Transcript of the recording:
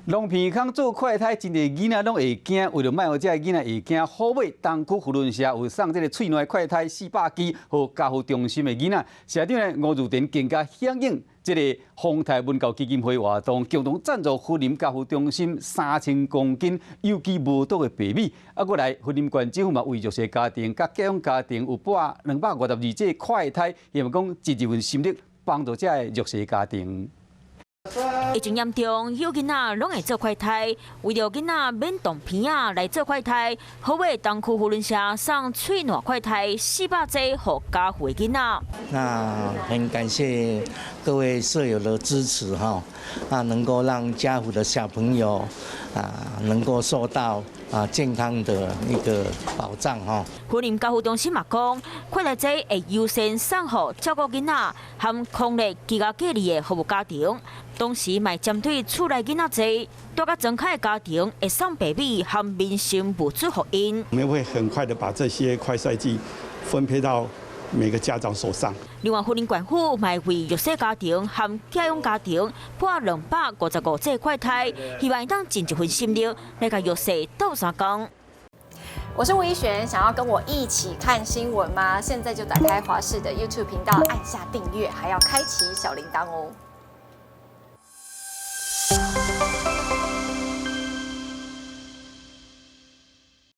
農棚空做快篩，真濟囡仔攏會驚，為著莫予這个囡仔會驚，好尾東區扶輪社有送這个喙瀾快篩400支，予家扶中心的囡仔。社長呢吳如田更加響應這个豐泰文教基金會活動，共同贊助雲林家扶中心3000公斤有機無毒的白米。啊，閣來雲林縣政府嘛為弱勢家庭佮寄養家庭有撥252劑快篩，希望講盡一份心力幫助這个弱勢家庭。疫情嚴重，有囡仔攏會做快篩，為著囡仔免動鼻仔來做快篩，好尾東區扶輪社送喙瀾快篩400劑予家扶的囡仔。那很感謝各位社友的支持哈，啊，能夠讓家扶的小朋友啊能夠受到啊健康的一個保障哈。雲林家扶中心嘛講，快篩劑會優先送予照顧囡仔含防疫居家隔離的服務家庭。同時，嘛針對厝內囡仔濟，住較莊跤的家庭會送白米和民生物資予𪜶。我們會很快的把這些快篩劑分配到每個家長手上。另外，雲林縣府嘛為弱勢家庭和寄養家庭撥255劑快篩，希望會當盡一份心力來共弱勢鬥相共。我是吳怡璇，想要跟我一起看新聞嗎？現在就打開華視的 YouTube 頻道，按下訂閱，還要開啟小鈴鐺哦。